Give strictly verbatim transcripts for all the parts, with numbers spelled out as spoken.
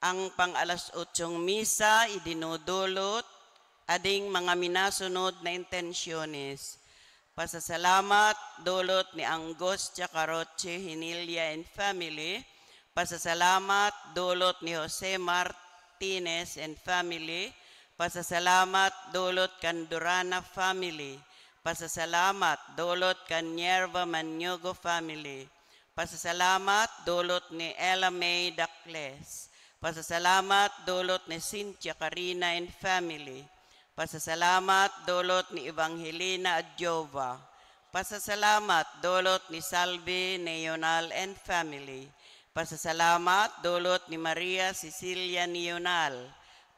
Ang pang-alas otsong misa idinudulot, ading mga minasunod na intensyones. Pasasalamat, dulot ni Angustia Caroche Hinilla and family. Pasasalamat, dulot ni Jose Martinez and family. Pasasalamat, dulot kan Durana family. Pasasalamat, dulot kan Nierva Manyogo family. Pasasalamat, dulot ni Ella May Dacles. Pasasalamat, dulot ni Cynthia Carina and family. Pasasalamat, dulot ni Evangelina Adjova. Pasasalamat, dulot ni Salvi Neonal and family. Pasasalamat, dulot ni Maria Cecilia Neonal.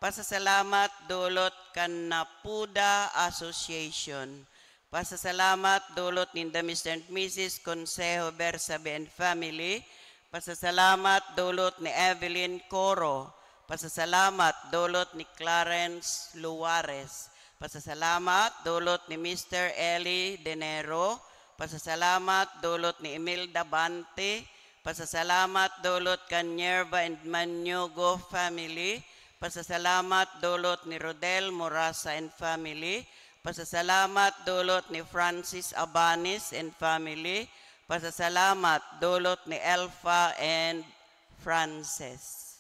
Pasasalamat, dulot kan Napuda Association. Pasasalamat, dulot ninda Mister and Missus Consejo Bersabe and family. Pasasalamat, dulot ni Evelyn Coro. Pasasalamat, dulot ni Clarence Luares. Pasasalamat, dulot ni Mister Eli Denero. Pasasalamat, dulot ni Imelda Bante. Pasasalamat, dulot kan Nierva and Manyogo family. Pasasalamat, dulot ni Rodel Morasa and family. Pasasalamat, dulot ni Francis Abanis and family. Pasasalamat, dulot ni Elfa and Frances.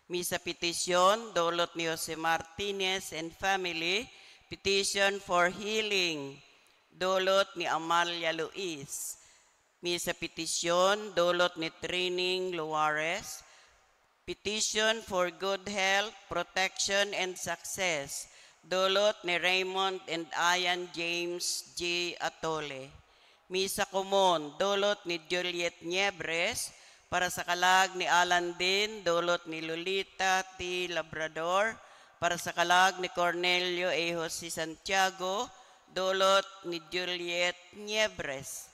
Misa petisyon, dulot ni Jose Martinez and family. Petition for healing, dulot ni Amalia Luis. Misa petisyon, dulot ni Trining Luares. Petition for good health, protection, and success, dulot ni Raymond and Ayan James J Atole. Misa komon, dulot ni Juliet Niebres, para sa kalag ni Alan Din, dulot ni Lolita T Labrador, para sa kalag ni Cornelio A Jose Santiago, dulot ni Juliet Niebres.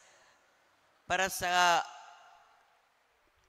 Para sa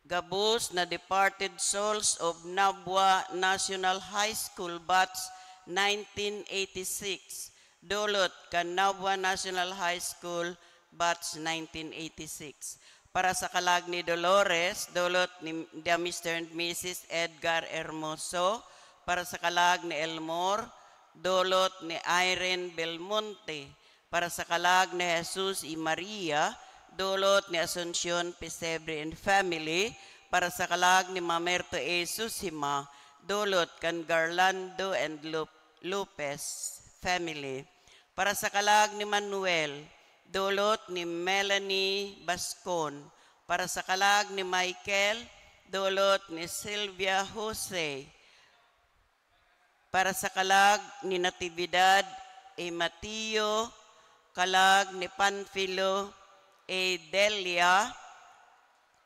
gabos na departed souls of Nabua National High School Batch nineteen eighty-six, dulot kan Nabua National High School Batch nineteen eighty-six. Para sa kalag ni Dolores, dulot ni, ni Mister and Missus Edgar Hermoso. Para sa kalag ni Elmore, dulot ni Irene Belmonte. Para sa kalag ni Jesus y Maria, dulot ni Asuncion Pesebre and family. Para sa kalag ni Mamerto A Susima, dulot kan Garlando and Lup-, Lopez family. Para sa kalag ni Manuel, dulot ni Melanie Bascon. Para sa kalag ni Michael, dulot ni Sylvia Jose. Para sa kalag ni Natividad A Mateo, kalag ni Panfilo A Delia,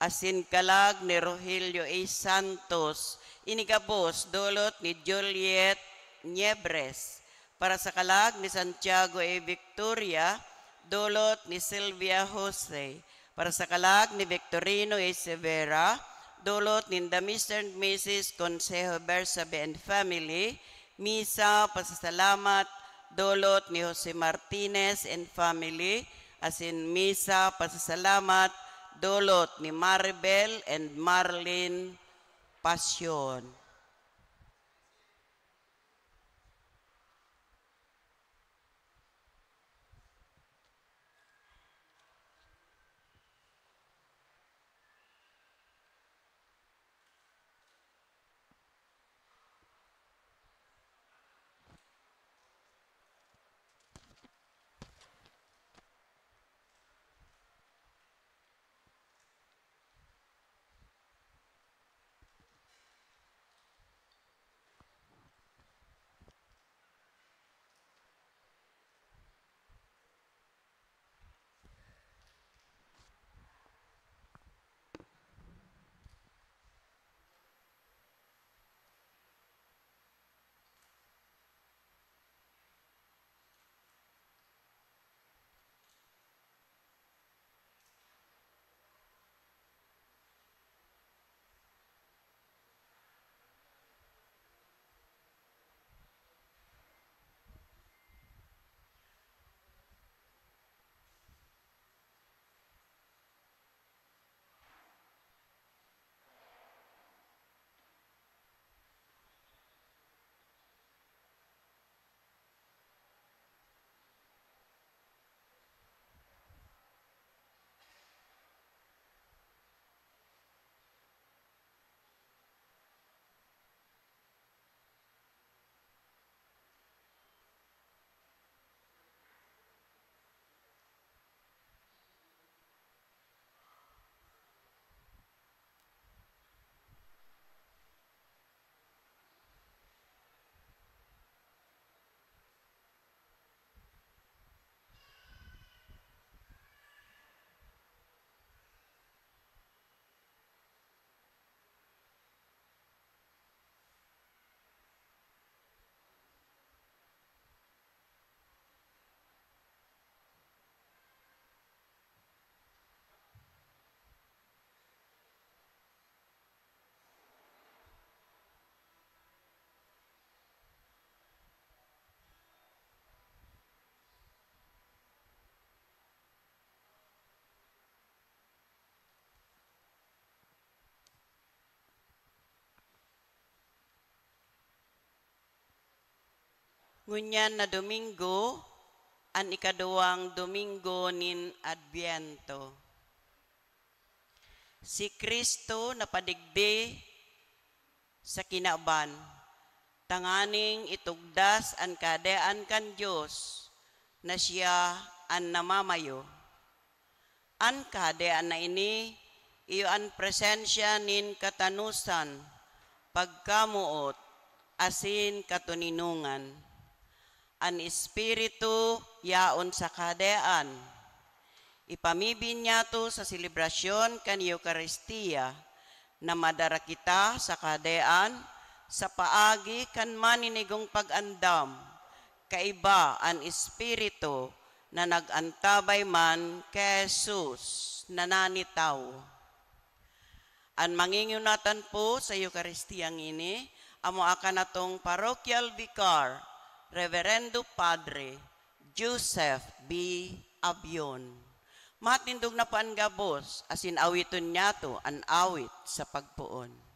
asin kalag ni Rogelio A Santos. Ini gabos, dulot ni Juliet Niebres. Para sa kalag ni Santiago A Victoria, dulot ni Sylvia Jose. Para sa kalag ni Victorino A Severa, dulot ninda Mister and Missus Consejo Bersabe and family. Misa pasasalamat, dulot ni Jose Martinez and family. Asin misa pasasalamat, dulot ni Maribel and Marlene Passion. Ngunyan na Domingo, an ikaduwang Domingo nin Adbyento. Si Cristo napadigdi sa kinaban, tanganing itugdas an Kahadean kan Dios na siya an namamayo. An Kahadean na ini, iyo an presensya nin katanosan, pagkamoot, asin katoninongan. An Espiritu yaon sa Kahadean. Ipamibi niyato sa selebrasyon kan Eukaristia na madara kita sa Kahadean sa paagi kan maninigong pag-andam, kaiba an Espiritu na nag-antabay man ki Jesus na nanitawo. An mangingunatan po sa Eukaristiyang ini, amo akan atong Parochial Vicar, Reverendo Padre Joseph B. Abion. Matindog na po an gabos, asin awiton niyato an awit sa pagpoon.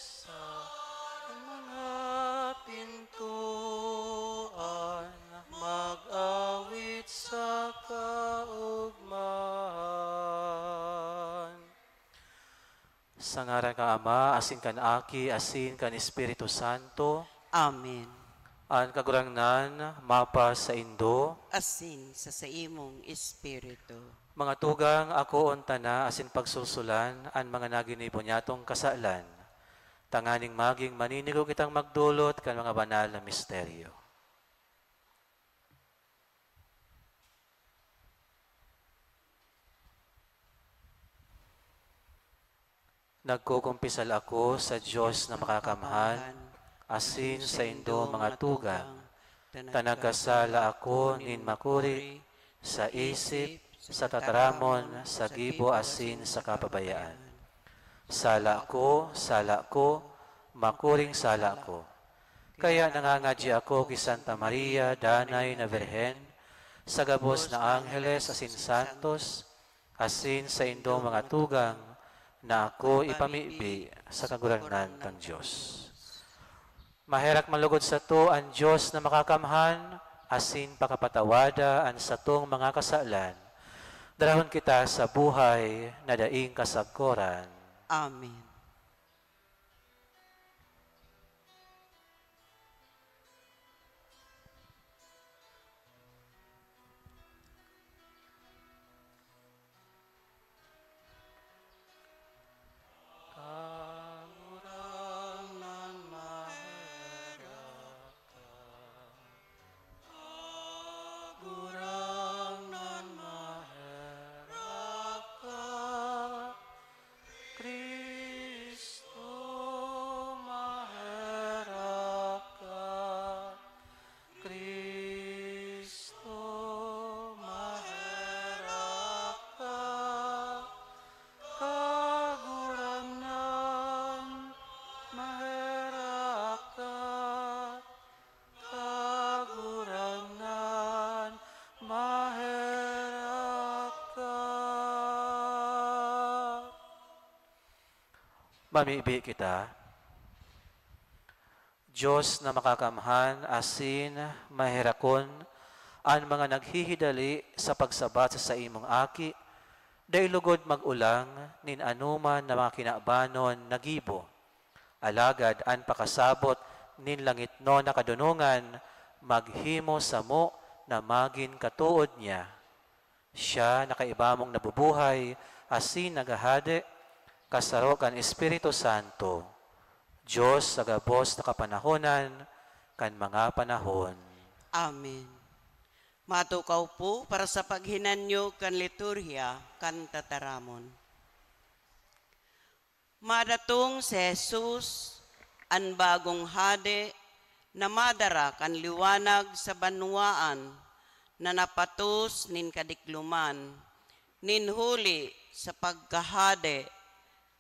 Sa mga pintuan, mag-awit sa kaugmahan. Sa ngaran kan Ama, asin kan Aki, asin kan Espiritu Santo. Amen. An Kagurangnan mapasaindo. Asin sa saimong espiritu. Mga tugang, akoon ta na asin pagsulsulan an mga naginibo nyatong kasalan, tanganing magin maninigo kitang magdolot kan mga banal na misteryo. Nagkukumpisal ako sa Dios na makakamhan, asin saindo, mga tugang, ta nagkasala ako nin makuri sa isip, sa tataramon, sa gibo asin sa kapabayaan. Sala ko, sala ko, makuring sala ko. Kaya nangangadya ako ki Santa Maria, danay na Birhen, sa gabos na angheles asin santos, asin saindong mga tugang na ako ipamibi sa Kagurangnan tang Dios. Maherak man lugod sato an Dios na Makakamhan, asin pakapatawada an satong mga kasalan. Darahon kita sa buhay na daing kasagkoran. Amen. Kagurangnan, maherak ka. Kagurangnan, maherak ka. Cristo, maherak ka. Cristo, maherak ka. Kagurangnan, maherak ka. Kagurangnan, maherak ka. Mamibi kita. Dios na Makakamhan asin maherakon, an mga naghihidali sa pagsabat sa saimong Aki, dai lugod mag-olang nin anoman na mga kinabanon na gibo. Alagad an pakasabot nin langitnon na kadonongan maghimo samo na magin katood niya. Siya na kaiba mong nabubuhay asin naghahade, kasaro kan Espiritu Santo, Dios sa gabos na kapanahonan kan mga panahon. Amen. Matukaw po para sa paghinanyog kan liturhiya kan tataramon. Madatong si Jesus, an bagong hade, na madara kan liwanag sa banwaan na napatos nin kadikloman, nin huli sa pagkahade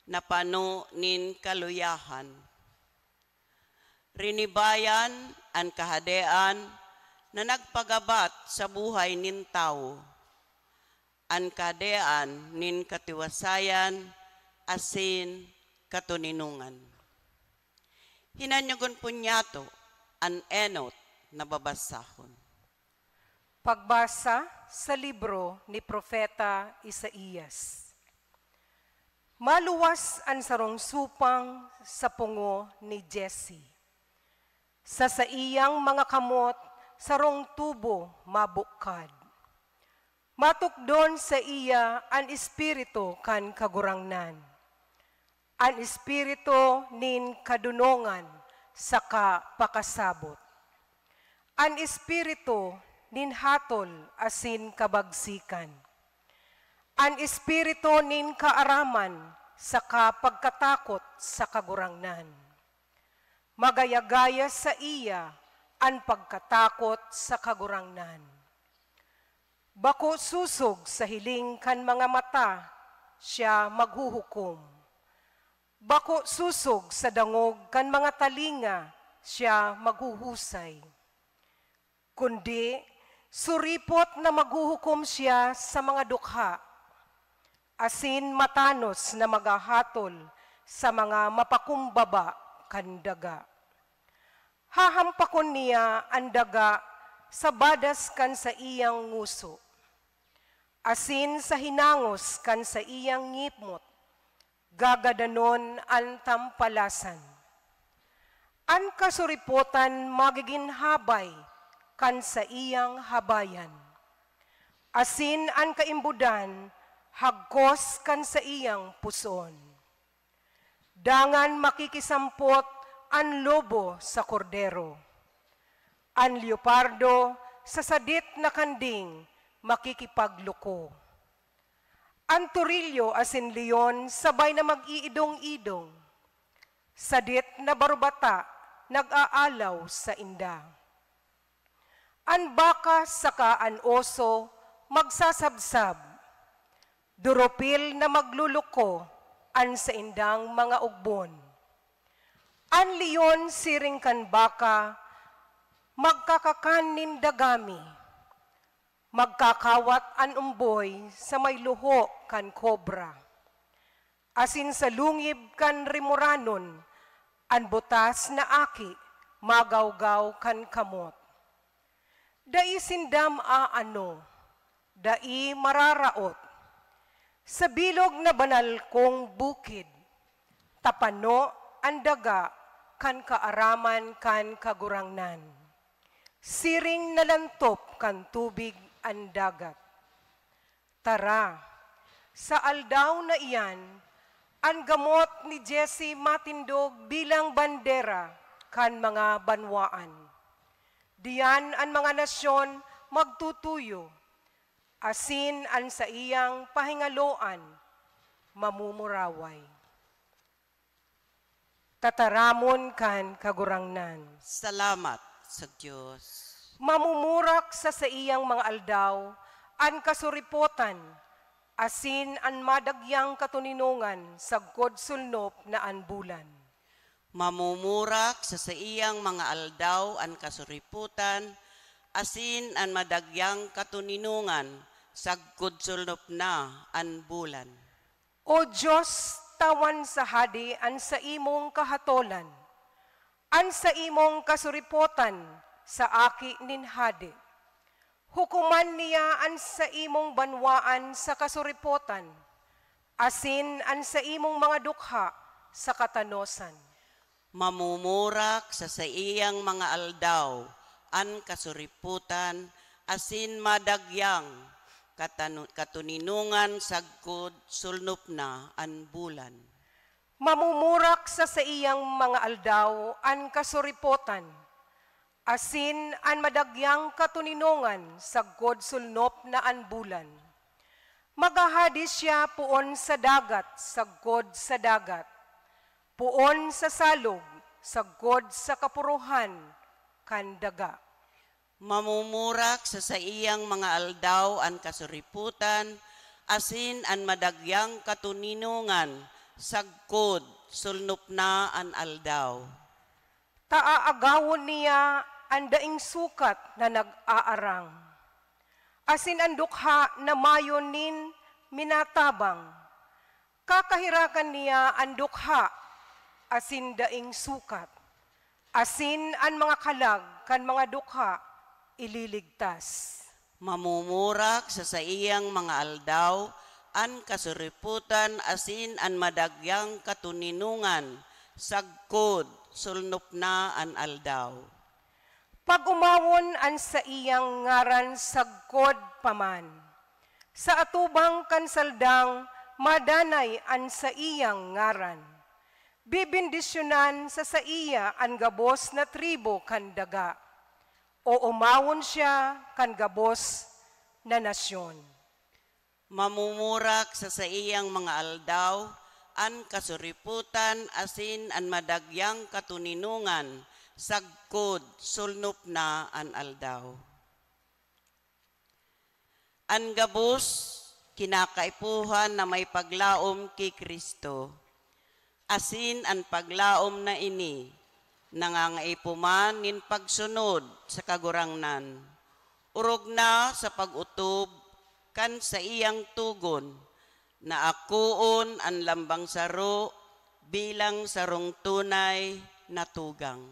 na pano nin kaluyahan. Rinibayan an kahadean na nagpagabat sa buhay nin tawo, an kahadean nin katiwasayan asin katoninongan. Hinanyogon po niyato an enot na babasahon. Pagbasa sa libro ni Propeta Isaias. Maluwas an sarong supang sa pungo ni Jesse. Sa saiyang mga kamot, sarong tubo mabukad. Matukdon saiya an Espiritu kan Kagurangnan, an Espiritu nin kadonongan saka pakasabot, an Espiritu nin hatol asin kabagsikan, an Espiritu nin kaaraman saka pagkatakot sa Kagurangnan. Magaya-gaya saiya an pagkatakot sa Kagurangnan. Bako sosog sa hiling kan mga mata siya maghuhukom. Bako sosog sa dangog kan mga talinga siya maghuhusay. Kundi, suripot na maghuhukom siya sa mga dukha, asin matanos na maghahatol sa mga mapakumbaba kan daga. Hahampakon niya an daga sa badas kan saiyang ngoso, asin sa hinangos kan saiyang ngipmot gagadanon an tampalasan. An kasuripotan magigin habay kan saiyang habayan, asin an kaimbodan hagkos kan saiyang pusoon. Dangan makikisampot an lobo sa kordero, an leopardo sa sadit na kanding makikipagluko. An torilyo asin leon sabay na mag-iidong-idong, sadit na barubata nag-aalaw sainda. An baka saka an oso magsasabsab, durupil na magluluko an saindang mga ugbon. An leon siring kan baka magkakakan nin dagami, magkakawat an omboy sa may luho kan kobra, asin sa lungib kan rimoranon an butas na aki magawgaw kan kamot. Dai sinda maano, dai mararaot. Sa bilog na banal kong bukid, tapano an daga kan kaaraman kan Kagurangnan. Siring na lantop kan tubig an dagat. Tara, sa aldaw na iyan, an gamot ni Jesse matindog bilang bandera kan mga banwaan. Diyan an mga nasyon magtutuyo, asin an saiyang pahingaloan mamumuraway. Tataramon kan Kagurangnan. Salamat sa Dios. Mamumurak sa saiyang mga aldaw an kasuripotan, asin an madagyang katoninongan sagkod sulnop na an bulan. Mamumurak sa saiyang mga aldaw an kasuripotan, asin an madagyang katoninongan sagkod sulnop na an bulan. O Dios, tawan sa hade an saimong kahatolan, an saimong kasuripotan sa aki nin hade. Hukoman niya an saimong banwaan sa kasuripotan, asin an saimong mga dukha sa katanosan. Mamumurak sa saiyang mga aldaw an kasuripotan, asin madagyang katanu-, katoninongan sagkod sulnop na an bulan. Mamumurak sa saiyang mga aldaw an kasuripotan, asin an madagyang katoninongan sagkod sulnop na an bulan. Maghahade siya poon sa dagat sagkod sa dagat, poon sa salog sagkod sa kapurohan kan daga. Mamumurak sa saiyang mga aldaw an kasuripotan, asin an madagyang katoninongan sagkod sulnop na an aldaw. Ta aagawon niya an daing sukat na nag-aarang, asin an dukha na mayo nin minatabang. Kakaherakan niya an dukha asin daing sukat, asin an mga kalag kan mga dukha ililigtas. Mamumurak sa saiyang mga aldaw an kasuripotan asin an madagyang katoninongan sagkod sulnop na an aldaw. Pag-omawon an saiyang ngaran sagkod pa man. Sa atubang kan saldang madanay an saiyang ngaran. Bebendisyonan sa saiya an gabos na tribu kan daga. Oomawon siya kan gabos na nasyon. Mamumurak sa saiyang mga aldaw an kasuripotan asin an madagyang katoninongan sagkod sulnop na an aldaw. An gabos kinakaipuhan na may paglaom ki Cristo, asin an paglaom na ini nangangaipo man nin pagsunod sa Kagurangnan. Orog na sa pag-otob kan saiyang togon na akoon an lambang saro bilang sarong tunay na tugang.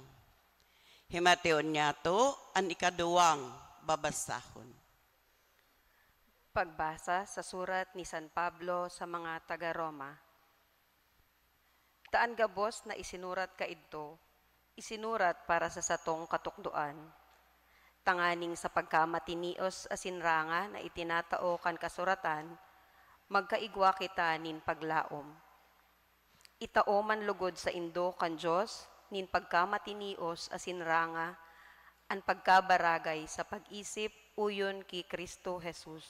Himateon niyato an ikaduwang babasahon. Pagbasa sa surat ni San Pablo sa mga taga Roma. Ta an gabos na isinurat kaidto, isinurat para sa satong katukdoan, tanganing sa pagkamatinios asin ranga na itinatao kan kasuratan, magkaigwa kita nin paglaom. Itao man logod saindo kan Dios nin pagkamatinios asin ranga an pagkabaragay sa pag-isip uyon ki Cristo Jesus,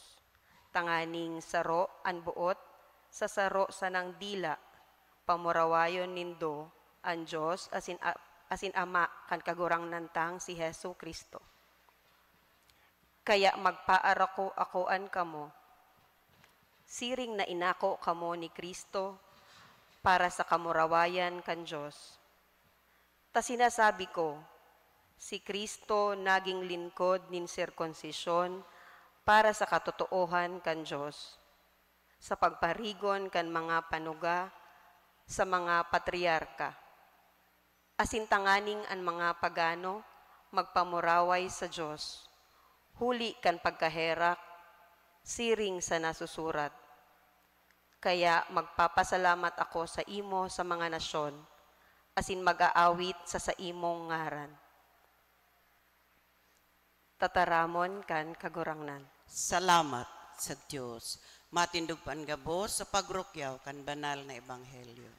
tanganing saro an boot sa saro sanang dila, pamurawayon nindo an Dios asin a-, asin Ama kan Kagurangnan tang si Jesu-Cristo. Kaya magpaarako-akoan kamo, siring na inako kamo ni Cristo para sa kamurawayan kan Dios. Ta sinasabi ko, si Cristo naging lingkod nin sirkunsisyon para sa katotoohan kan Dios, sa pagparigon kan mga panuga sa mga patriarka, asin tanganing an mga pagano magpamuraway sa Dios, huli kan pagkaherak, siring sa nasusurat, "Kaya magpapasalamat ako saimo sa mga nasyon, asin mag-aawit sa saimong ngaran." Tataramon kan Kagurangnan. Salamat sa Dios. Matindog pa an gabos sa pagrukyaw kan banal na ebanghelyo.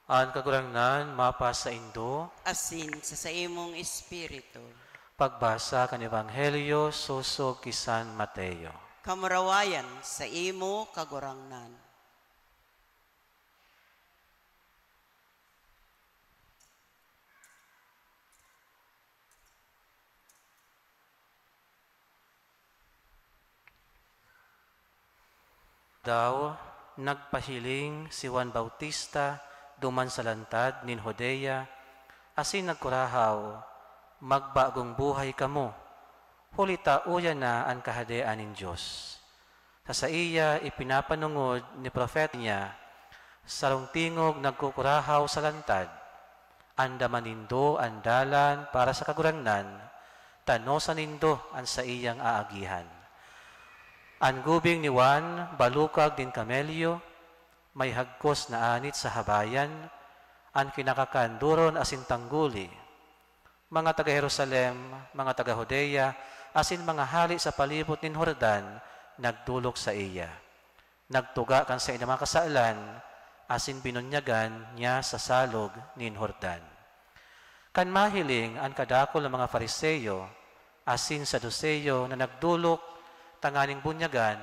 An Kagurangnan mapasaindo. Asin sa saimong espiritu. Pagbasa kan Ebanghelyo sosog ki San Mateo. Kamurawayan saimo, Kagurangnan. Daw, nagpahiling si Juan Bautista duman sa lantad nin Judea, asin nagkurahaw, "Magbagong buhay kamo, huli ta uya na an Kahadean nin Dios." Sa saiya ipinapanongod ni propeta niya, sarong tingog nagkukurahaw sa lantad, "Andaman nindo an dalan para sa Kagurangnan, tanosa nindo an saiyang aagihan." An gubing ni Juan balukag nin kamelyo, may hagkos na anit sa habayan, an kinakakandoron asin tangguli. Mga taga Jerusalem, mga taga Judea, asin mga hale sa palibot nin Jordan nagdolok saiya. Nagtuga kan saindang mga kasalan asin binunyagan niya sa salog nin Jordan. Kan mahiling an kadakul na mga Fariseo asin Saduceo na nagdolok tanganing bunyagan,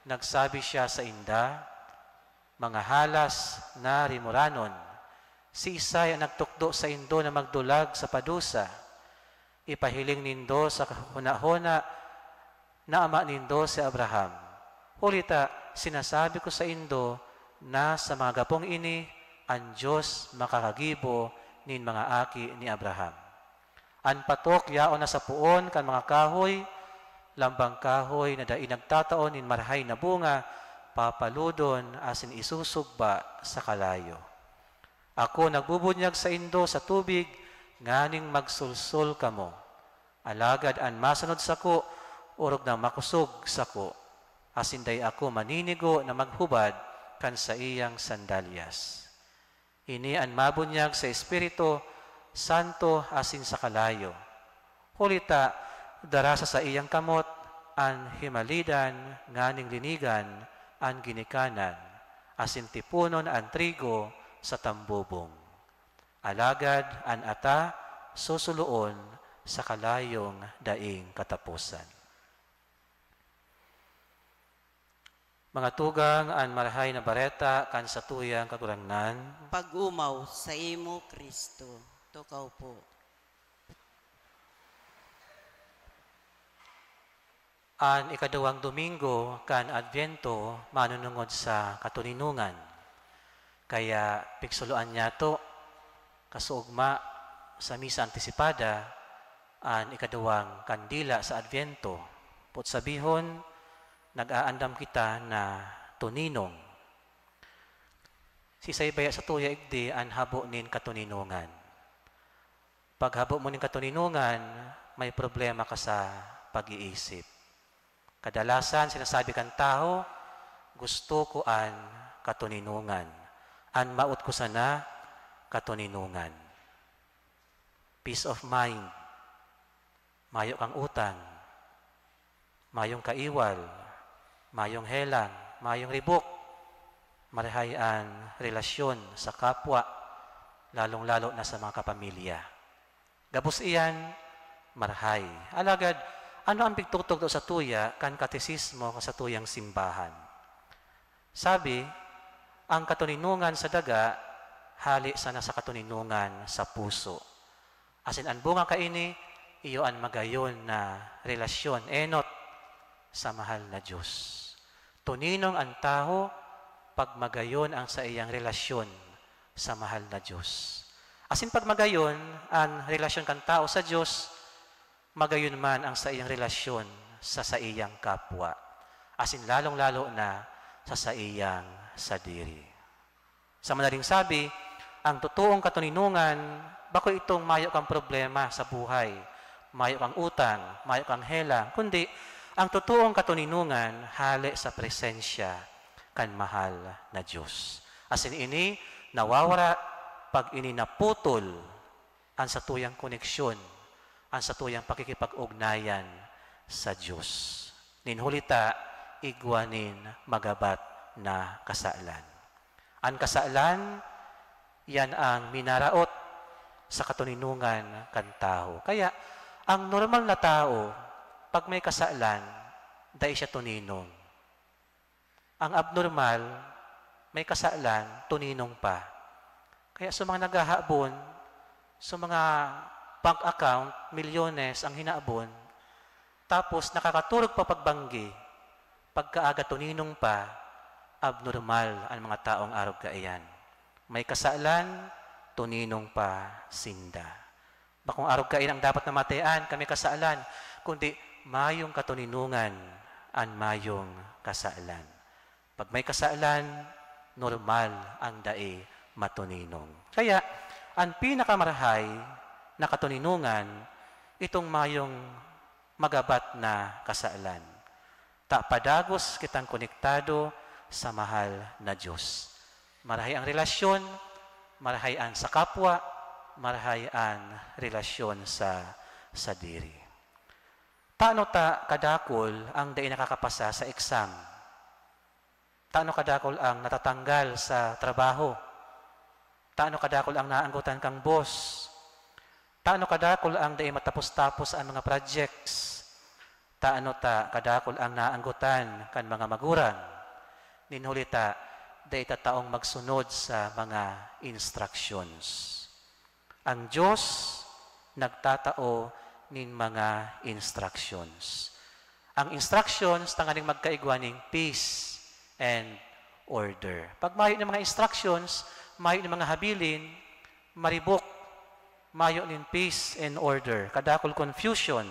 nagsabi siya sainda, "Mga halas na rimoranon, siisay an nagtukdo saindo na magdulag sa padusa? Ipahiling nindo sa kahona-hona na ama nindo si Abraham. Huli ta, sinasabi ko saindo na sa mga gapong ini, an Dios makakagibo nin mga aki ni Abraham. An patok yaon na sa poon kan mga kahoy, lambang kahoy na dai nagtatao nin marahay na bunga, papalodon asin isusugba sa kalayo. Ako nagbubunyag saindo sa tubig nganing magsolsol kamo. Alagad an masunod sako orog na makosog sako, asin dai ako maninigo na maghubad kan saiyang sandalyas." Ini an mabunyag sa Espiritu Santo asin sa kalayo. Huli ta, dara sa saiyang kamot an himalidan nganing linigan an ginikanan, asin tiponon an trigo sa tambobong. Alagad an ata susuloon sa kalayong daing kataposan. Mga tugang, an Marahay na Bareta kan satuyang Kagurangnan. Pag-omaw saimo, Cristo. Tukaw po. An ikaduwang Domingo kan Adbyento manunungod sa katoninongan. Kaya pigsuloan niyato Kasuugma sa Misa Antisipada, an ikaduwang kandila sa Adviento, put sabihon, nag-aandam kita na tuninong. Sisay baya sa tuya igdi an habo nin katuninongan? Pag habo mo nin katuninongan, may problema ka sa pag-iisip. Kadalasan, sinasabi kan tawo, "Gusto ko an katuninongan. An maot ko sana, katuninongan." Peace of mind. Mayo kang utang. Mayong kaiwal. Mayong helang. Mayong ribok. Marahay an relasyon sa kapwa, lalong-lalo na sa mga kapamilya. Gabos iyan, marahay. Alagad, ano ang pigtutugdo sa tuya kan katesismo kan satuyang simbahan? Sabi, ang katuninongan sa daga, hale sana sa katuninongan sa puso. Asin an bunga kaini, iyo an magayon na relasyon, enot, sa mahal na Diyos. Tuninong an tawo pag magayon ang saiyang relasyon sa mahal na Diyos. Asin pag magayon an relasyon kan tawo sa Diyos, magayon man ang saiyang relasyon sa saiyang kapwa, asin lalong-lalo na sa saiyang sadiri. Sa madaling sabi, ang totoong katuninongan, bako itong mayo kang problema sa buhay, mayo kang utang, mayo kang helang, kundi ang totoong katuninongan hale sa presensya kan mahal na Diyos. Asin ini nawawara pag ini naputol an satuyang koneksyon, an satuyang pakikipag-ugnayan sa Diyos. Nin huli ta, igwa nin magabat na kasalan. An kasalan, yan ang minaraot sa katuninongan kan tawo. Kaya, ang normal na tawo, pag may kasalan, dai siya tuninong. Ang abnormal, may kasalan, tuninong pa. Kaya sa mga naghahabon, sa mga bank account, milyones ang hinabon, tapos nakakaturog pa pagbanggi, pagkaaga tuninong pa, abnormal an mga taong arog kaiyan. May kasalan, tuninong pa sinda. Bakong arog kaini ang dapat na matean kan may kasalan, kundi mayong katuninongan an mayong kasalan. Pag may kasalan, normal ang dai matuninong. Kaya, an pinakamarahay na katuninongan, itong mayong magabat na kasalan. Ta padagos kitang konektado sa mahal na Diyos. Marahay ang relasyon, marahay an sa kapwa, marahay an relasyon sa sadiri. Tano ta kadakul ang dai nakakapasa sa exam? Tano kadakul ang natatanggal sa trabaho? Tano kadakul ang naanggotan kang boss? Tano kadakul ang dai matapos-tapos an mga projects? Tano ta kadakul ang naanggotan kan mga magurang? Nin huli ta, dai ta taong magsunod sa mga instructions. Ang Diyos nagtatao nin mga instructions. Ang instructions tanganing magkaigwa nin peace and order. Pag mayo nin mga instructions, mayo nin mga habilin, maribok, mayo nin peace and order, kadakul confusion.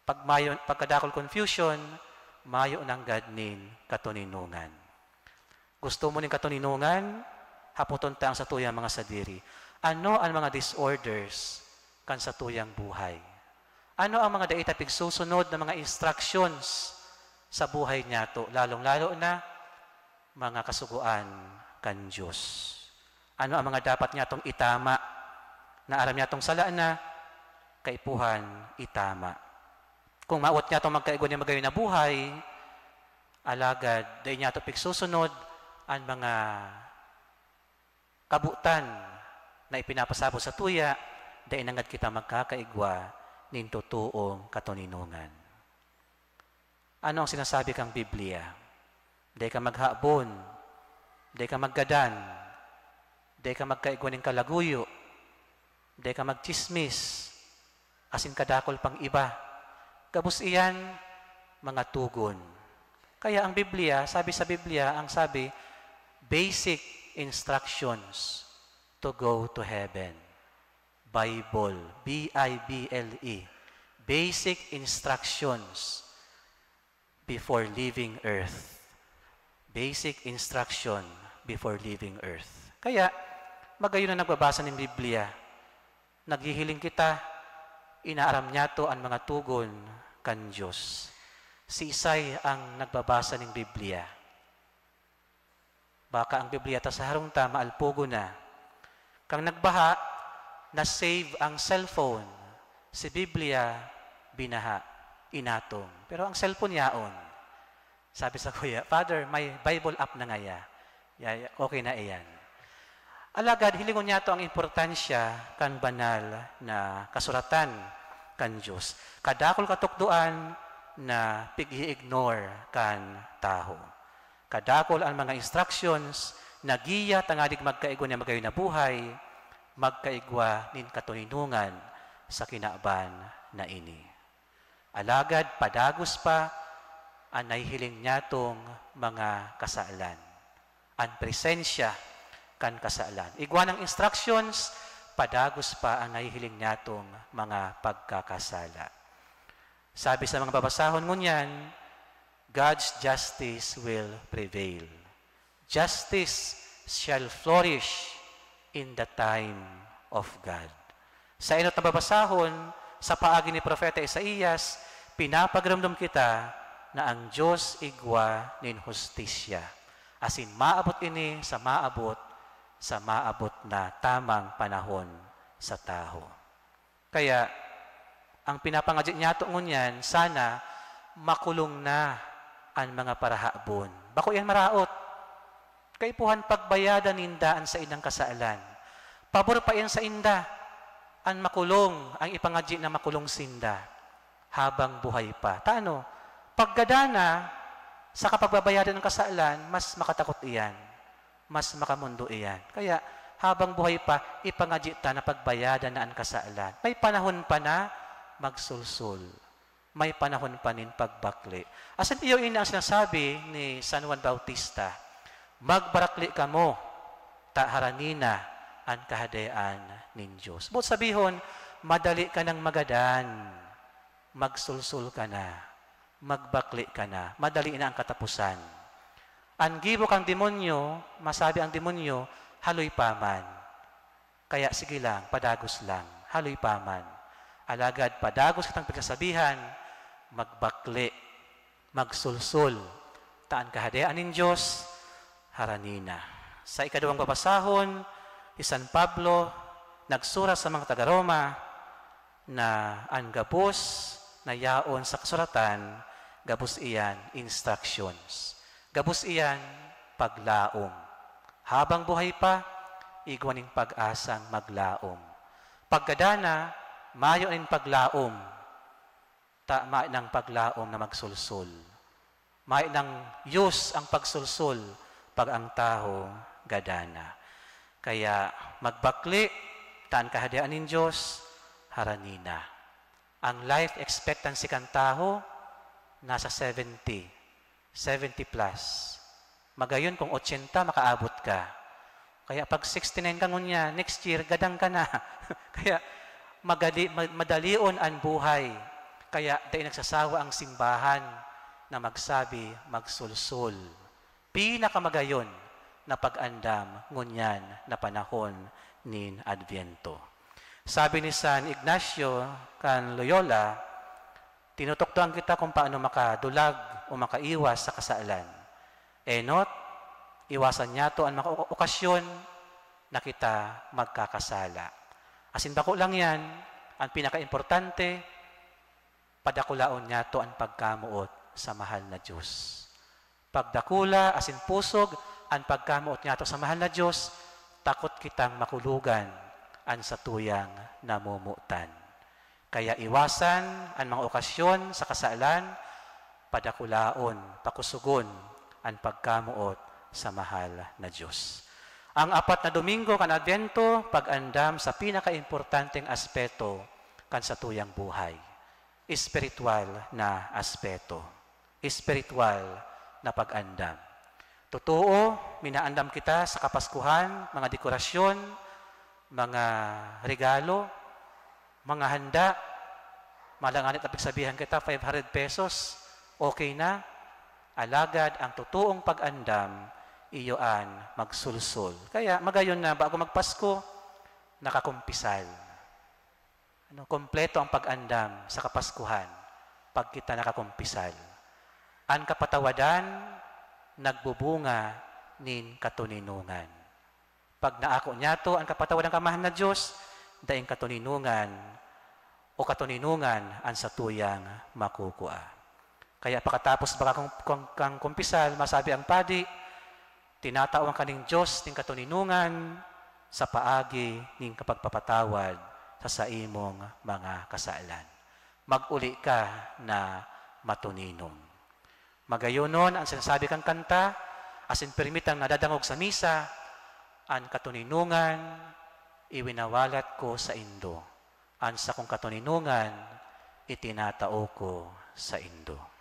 Pag mayo, pagkadakul confusion, mayo nanggad nin katuninongan. Gusto mo nin katuninongan? Hapoton ta ang satuyang mga sadiri. Ano an mga disorders kan satuyang buhay? Ano ang mga dai ta pigsusunod na mga instructions sa buhay niyato, lalong-lalo na mga kasugoan kan Diyos? Ano ang mga dapat niyatong itama na aram niyatong sala na, kaipuhan itama? Kung mawot niyatong magkaigwa nin magayon na buhay, alagad dai niyato pigsusunod an mga kabotan na ipinapasabot sa tuya, dai nanggad kita magkakaigwa nin totoong katoninongan. Ano ang sinasabi kang Biblia? Dai ka maghabon, dai ka maggadan, dai ka magkaigwa nin kalaguyo, dai ka magtsismis, asin kadakul pang iba. Gabos iyan, mga tugon. Kaya ang Biblia, sabi sa Biblia, ang sabi, basic instructions to go to heaven. Bible, B I B L E, basic instructions before leaving earth. Basic instruction before leaving earth. Kaya, magayon na nagbabasa nin Biblia. Naghihiling kita, inaaram niyato an mga togon kan Dios. Siisay ang nagbabasa nin Biblia? Baka ang Biblia ta sa harong ta maalpogon na. Kan nagbaha, na-save ang cellphone. Si Biblia, binaha, inatong. Pero ang cellphone yaon. Sabi sa kuya, "Father, may Bible app na ngaya. Ya-, ya-, okay na iyan." Alagad, hilingon niyato ang importansya kan banal na kasuratan kan Dios. Kadakul katukdoan na pig-i-ignore kan tawo. Kadakul an mga instructions na giya tanganing magkaigwa nin magayon na buhay, magkaigwa nin katoninongan sa kinaban na ini. Alagad padagos pa an nahihiling niyatong mga kasalan. An presensya kan kasalan. Igwa nang instructions, padagos pa an nahihiling niyatong mga pagkakasala. Sabi sa mga babasahon ngunyan, "God's justice will prevail. Justice shall flourish in the time of God." Sa enot na babasahon, sa paagi ni Propeta Isaias, pinapagromdom kita na ang Dios igwa nin hustisya, asin maabot ini sa maabot, sa maabot na tamang panahon sa tawo. Kaya, ang pinapangadyi niyato ngunyan, sana makulong na an mga parahabon. Bako iyan maraot. Kaipuhan pagbayadan ninda an saindang kasalan. Pabor pa iyan sainda an makulong, ang ipangadyi na makulong sinda habang buhay pa. Ta ano? Paggadan na, saka pagbabayadan ang kasalan, mas makatakot iyan. Mas makamondo iyan. Kaya, habang buhay pa, ipangadyi ta na pagbayadan na an kasalan. May panahon pa na magsulsol. May panahon pa nin pagbakle. Asin iyo ini ang sinasabi ni San Juan Bautista, "Magbarakle kamo, ta harani na an Kahadean nin Dios." Boot sabihon, madali ka nang magadan. Magsulsol ka na. Magbakle ka na. Madali na ang katapusan. An gibo kan demonyo, masabi ang demonyo, "Haloy pa man." Kaya sige lang, padagos lang, haloy pa man. Alagad padagos kitang pagkasabihan, magbakle, magsulsol, ta an Kahadean nin Dios harani na. Sa ikaduwang babasahon, si San Pablo nagsurat sa mga taga-Roma na an gabos na yaon sa kasuratan, gabos iyan instructions. Gabos iyan paglaom. Habang buhay pa, igwa nin pag-asang maglaom. Paggadan na, mayo nin paglaom, ta mayo nang paglaom na magsulsol. Mayo nang use ang pagsulsol pag ang tawo gadan na. Kaya magbakle, ta an Kahadean nin Dios harani na. Ang life expectancy kan tawo nasa seventy, seventy plus. Magayon kung ochenta makaabot ka. Kaya pag sixty-nine ka ngunyan, next year, gadan ka na. Kaya magali-, ma-, madalion an buhay. Kaya dai nagsasawa ang simbahan na magsabi, magsulsol. Pinakamagayon na pag-andam ngunyan na panahon nin Adbyento. Sabi ni San Ignacio kan Loyola, tinutukdoan kita kung paano makadulag o makaiwas sa kasalan. Enot, iwasan niyato an mga o-, okasyon na kita magkakasala. Asin bako lang yan, ang pinakaimportante, padakulaon niyato an pagkamoot sa mahal na Dios. Pagdakula asin pusog an pagkamoot niyato sa mahal na Dios, takot kitang makulogan an satuyang namomotan. Kaya iwasan an mga okasyon sa kasalan, padakulaon, pakusogon an pagkamoot sa mahal na Dios. Ang apat na Domingo kan Adbyento, pag-andam sa pinakaimportanteng aspeto kan satuyang buhay, espiritual na aspeto, espiritual na pag-andam. Totoo, minaandam kita sa Kapaskuhan, mga dekorasyon, mga regalo, mga handa, malanganit na pagsabihan kita, five hundred pesos, okay na. Alagad ang totoong pag-andam, iyo an magsulsol. Kaya magayon na bago magpasko, nakakumpisal. Ano, kompleto ang pag-andam sa Kapaskuhan pag kita nakakumpisal. An kapatawadan nagbubunga nin katoninongan. Pag naako niyato an kapatawadan kan Amahan na Dios, daing katoninongan o katoninongan an satuyang makukua. Kaya pakatapos baka kung, kung, kang kumpisal, masabi ang padi, "Tinatawan ka ning Dios ning katoninongan sa paagi ning kapagpapatawad sa saimong mga kasalan. Mag-uli ka na matoninon." Magayonon an sinasabi kan kanta, asin pirmi tang nadadangog sa misa, "An katoninongan iwinawalat ko saindo, an sakong katoninongan itinatao ko saindo."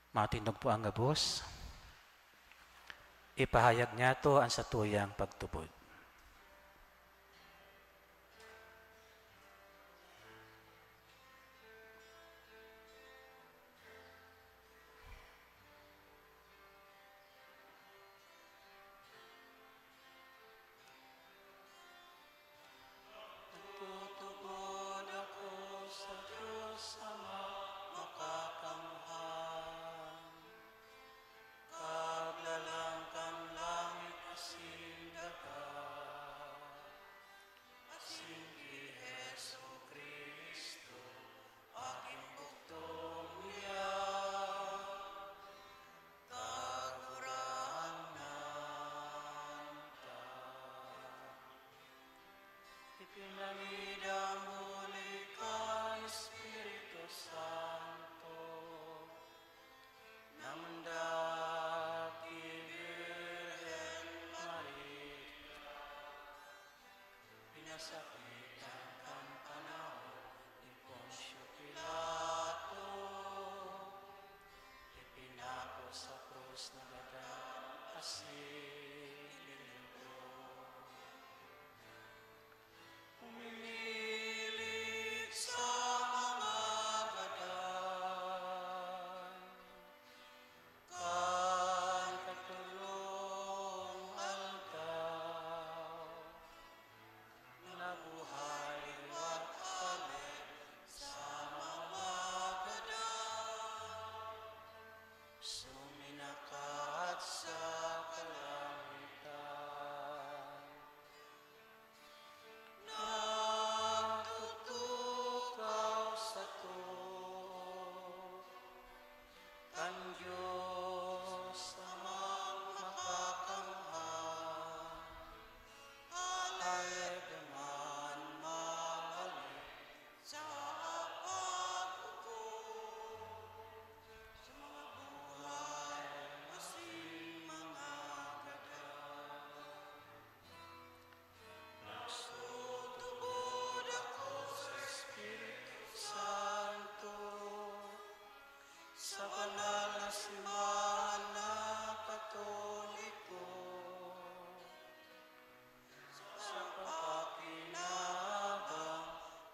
Matindog po ang gabos. Ipahayag niyato an satuyang pagtubod. Nagtutubod ako sa Dios Ama Makakamhan, Kaglalang kan langit asin daga, asin ki Jesu-Cristo, Aking bugtong niya, Kagurangnan ta. Ipinangidam huli kan Espiritu Santo, na mundak ki Birhen Maria, pinasakitan kan panahon ni Poncio Pilato, ipinako sa krus, nagadan asin linibog. Humiling sa mga gadan kan katulong aldaw, nabuhay liwat hale sa mga gadan, suminakat sa kalangitan. Nagtutukaw sato kan Dios Amang Makakamhan, alay duman mabalik sa paghukom sa mga buhay asin mga gadan. Nagtutubod ako sa Espiritu Santo, sa banal na simbahan na Katoliko, sa pagpakinabang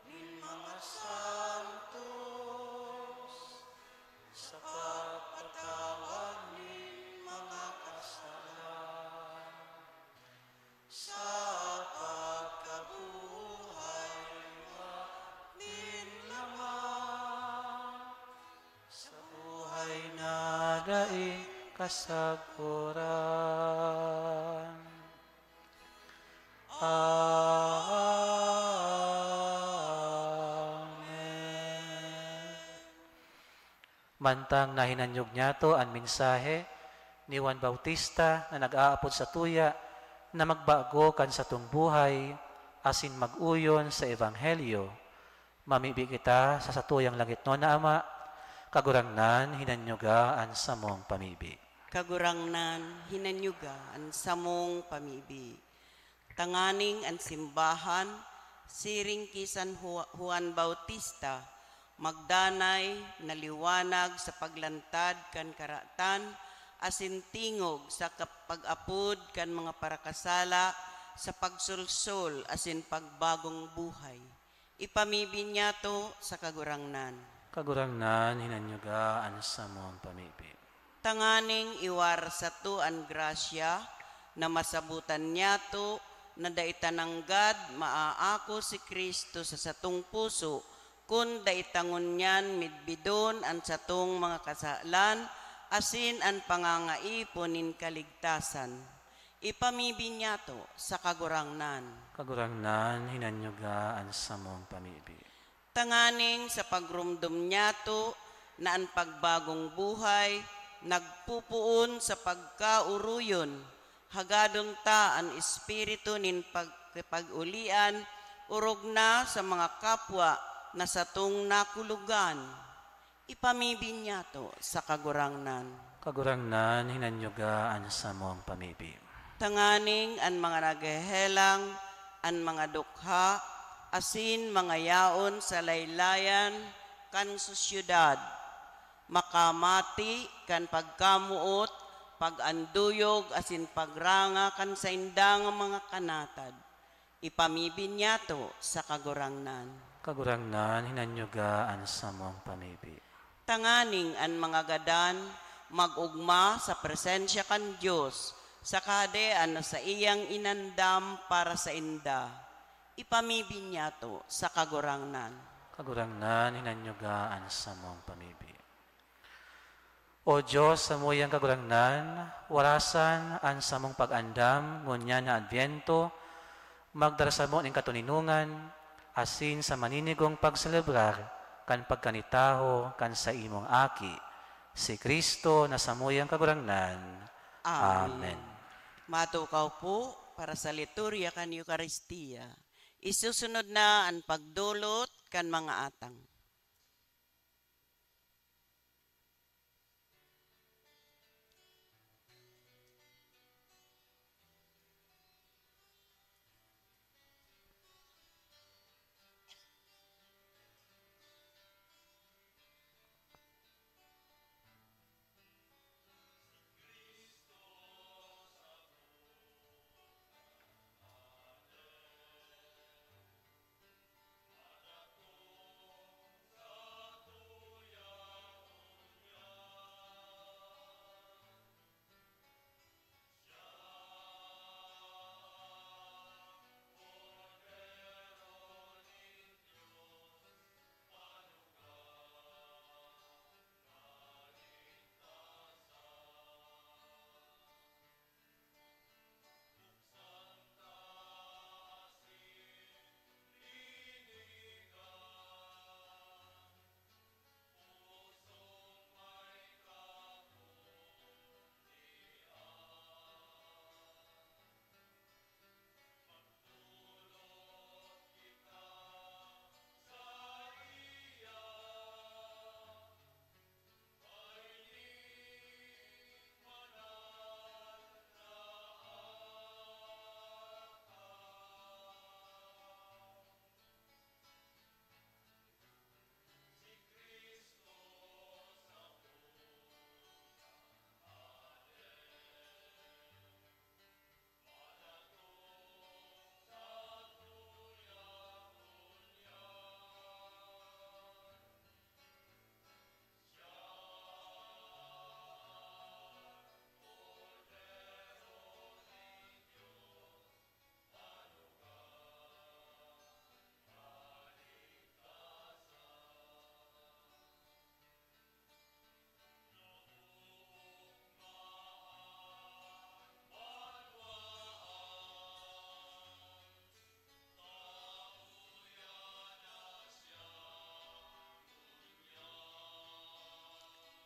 nin mga santos, sa pagpatawad nin mga kasalan, sa pagkabuhay liwat nin laman, sa buhay na daing kasaguran. Amen. Mantang nahinanyog niyato an mensahe ni Juan Bautista na nag-aapod satuya na magbago kan satong buhay asin mag-oyon sa Ebanghelyo, mamibi kita sa satuyang langitnon na Ama, Kagurangnan, hinanyuga an samong pamibi. Kagurangnan, hinanyuga an samong pamibi. Tanganing an simbahan, siring ki San Ju-, Juan Bautista, magdanay na liwanag sa paglantad kan karatan asin tingog sa kap-, pag-apod kan mga parakasala sa pagsolsol asin pagbagong buhay. Ipamibi niyato sa Kagurangnan. Kagurangnan, hinanyuga an samong pamibi. Tanganing iwar sato an grasya na masabotan niyato na dai ta nanggad maaako si Cristo sa satong puso, kun dai ta ngunyan midbidon an satong mga kasalan asin an pangangaipo nin kaligtasan. Ipamibi niyato sa Kagurangnan. Kagurangnan, hinanyuga an samong pamibi. Tanganing sa pagromdom niyato na an pagbagong buhay nagpopoon sa pagkaoroyon, hagadon ta an espiritu nin pagkipag-olian orog na sa mga kapwa na satong nakulogan. Ipamibi niyato sa Kagurangnan. Kagurangnan, hinanyuga an samong pamibi. Tanganing an mga naghehelang, an mga dukha, asin mga yaon sa laylayan kan sosyedad, makamati kan pagkamoot, pag-anduyog, asin pagranga kan saindang mga kanatad. Ipamibi niyato sa Kagurangnan. Kagurangnan, hinanyuga an samong pamibi. Tanganing an mga gadan mag-ogma sa presensya kan Dios sa Kahadean na saiyang inandam para sainda. Ipamibi niyato sa Kagurangnan. Kagurangnan, hinanyuga an samong pamibi. O Dios, samuyang Kagurangnan, warasan an samong pag-andam ngunyan na Adbyento, magdara samo nin katoninongan, asin sa maninigong pagselebrar kan pagkanitaho kan saimong Aki, si Cristo na samuyang Kagurangnan. Amen. Amen. Matukaw po para sa liturya kan Eukaristia. Isusunod na an pagdolot kan mga atang.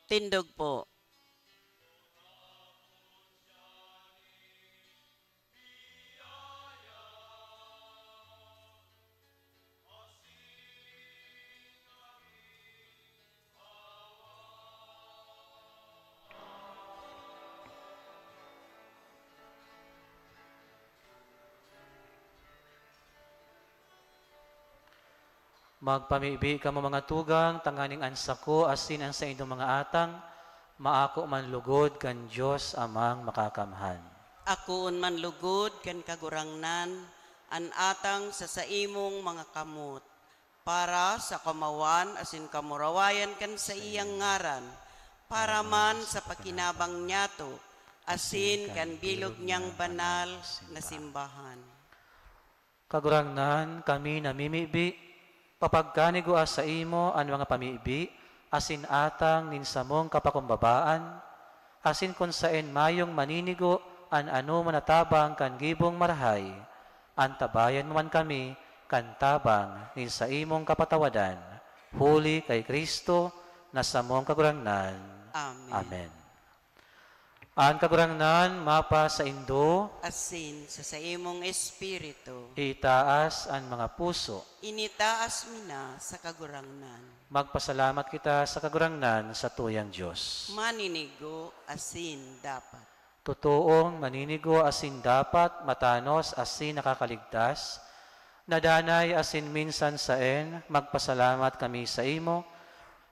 Tindog po. Magpamibi kamo, mga tugang, tanganing an sako asin an saindong mga atang maako man lugod kan Dios Amang Makakamhan. Akoon man lugod kan Kagurangnan an atang sa saimong mga kamot, para sa kamawan asin kamurawayan kan saiyang ngaran, para man sa pakinabang niyato asin kan bilog niyang banal na simbahan. Kagurangnan, kami namimibi, papagkanigua saimo an mga pamibi asin atang nin samong kapakumbabaan, asin kun saen mayong maninigo an anoman na tabang kan gibong marahay, antabayan mo man kami kan tabang nin saimong kapatawadan, huli kay Cristo na samong Kagurangnan. Amen. Amen. An Kagurangnan mapasaindo. Asin sa saimong espiritu. Itaas an mga puso. Initaas mi na sa Kagurangnan. Magpasalamat kita sa Kagurangnan, satuyang Dios. Maninigo asin dapat. Totoong maninigo asin dapat, matanos asin nakakaligtas, na danay asin minsan saen, magpasalamat kami saimo,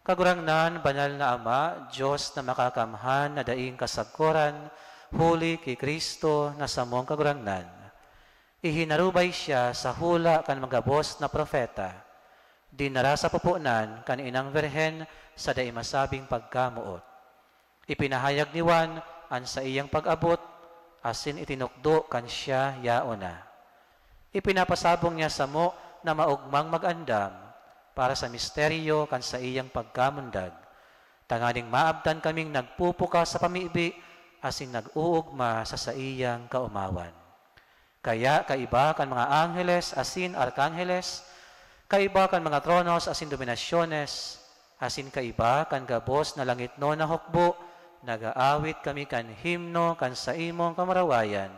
Kagurangnan, Banal na Ama, Dios na Makakamhan na daing kasagkoran, huli ki Cristo na samong Kagurangnan. Ihinarubay siya sa hula kan magabos na propeta. Dinara sa pupunan kan inang Birhen sa dai masabing pagkamoot. Ipinahayag ni Juan an saiyang pag-abot, asin itinukdo kan siya yaon na. Ipinapasabong niya samo na maogmang mag-andam para sa misteryo kan saiyang pagkamundag, tanganing maabtan kaming nagpupukas sa pamibi asin nag-oogma sa saiyang kaomawan. Kaya kaiba kan mga angheles asin arkangheles, kaiba kan mga tronos asin dominasyones, asin kaiba kan gabos na langitnon na hukbo, nag-aawit kami kan himno kan saimong kamurawayan,